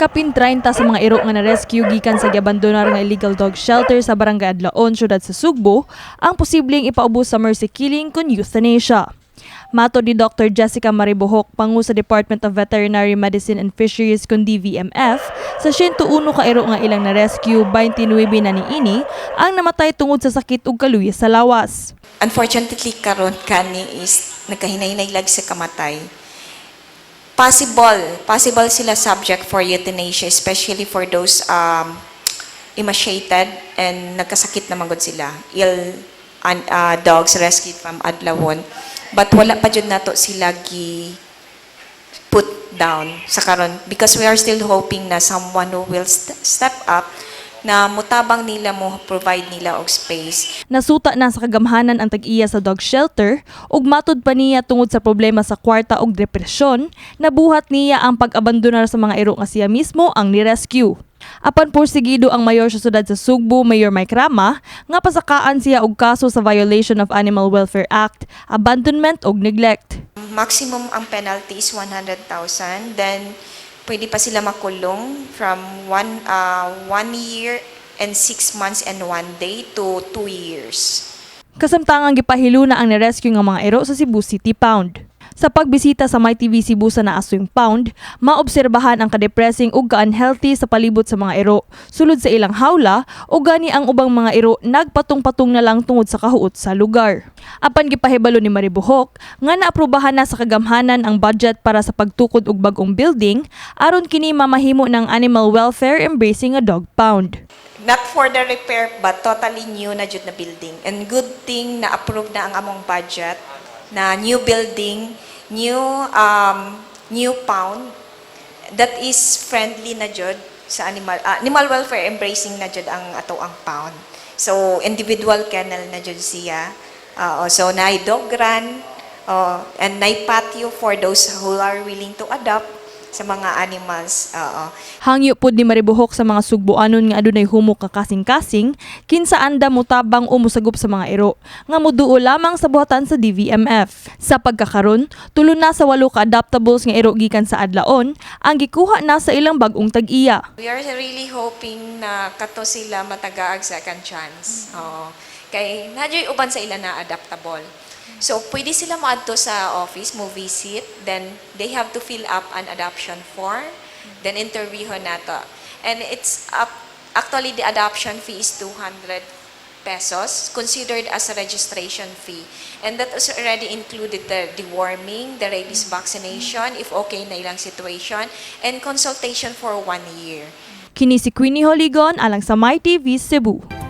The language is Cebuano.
Kapin 30 sa mga iro nga na-rescue gikan sa giabandonar nga illegal dog shelter sa Barangay Adlaon, syudad sa Sugbo, ang posibleng ipaubos sa mercy killing kon euthanasia. Matod ni Dr. Jessica Maribohok, pangu sa Department of Veterinary Medicine and Fisheries kon DVMF, sa 101 ka iro nga ilang na-rescue, 29 na niini ang namatay tungod sa sakit ug kaluya sa lawas. Unfortunately, karon kani is nagkahinay-hinay lag sa kamatay. Possible sila subject for euthanasia, especially for those emaciated and nagkasakit na manggod sila. Ill dogs rescued from Adlawon. But wala pa jud nato sila gi put down sa karon because we are still hoping na someone who will step up na mutabang nila, mo provide nila og space. Nasuta na sa kagamhanan ang tag-iya sa dog shelter ug matud pa niya, tungod sa problema sa kwarta ug depresyon, nabuhat niya ang pag-abandonar sa mga iro nga siya mismo ang ni-rescue. Apan porsigido ang mayor sa syudad sa Sugbo, Mayor Mike Rama, nga pasakaan siya og kaso sa violation of Animal Welfare Act, abandonment ug neglect. Maximum ang penalty is 100,000. Then, pwede pa sila makulong from 1 year and 6 months and 1 day to 2 years. Kasamtangang gipahiluna ang ni-rescue nga mga iro sa Cebu City Pound. Sa pagbisita sa MyTV Cebu sa naasuyng pound, maobserbahan ang kadepressing ug ka-unhealthy sa palibot sa mga iro, sulod sa ilang hawla o gani ang ubang mga iro nagpatong-patong na lang tungod sa kahuot sa lugar. Apan gipahibalo ni Maribohok nga naaprubahan na sa kagamhanan ang budget para sa pagtukod og bag-ong building aron kini mamahimo ng animal welfare embracing a dog pound. Not for the repair, but totally new na jud na building. And good thing na approve na ang among budget na new building, new pound that is friendly na jud sa animal welfare embracing na jud ang ato ang pound. So individual kennel na jud siya. So naay dog run and naay patio for those who are willing to adopt sa mga animals. Oo. Hangyo pod ni Maribohok sa mga Sugboanon nga adunay humok ka kasing-kasing kinsa andam motabang o mosagop sa mga iro nga muduol lamang sa buhatan sa DVMF. Sa pagkakaron, tulo na sa walo ka adoptables nga iro gikan sa Adlaon ang gikuha na sa ilang bag-ong tag-iya. We are really hoping na kato sila matagaag second chance. Oo. Kay naa juy uban sa ila na adaptable. So, pwede sila moadto sa office, mo visit, then they have to fill up an adoption form, then interviewon nato. And it's up, actually the adoption fee is 200 pesos, considered as a registration fee. And that is already included the deworming, the rabies vaccination, if okay na ilang situation, and consultation for one year. Kini si Queenie Holigon alang sa MyTV Cebu.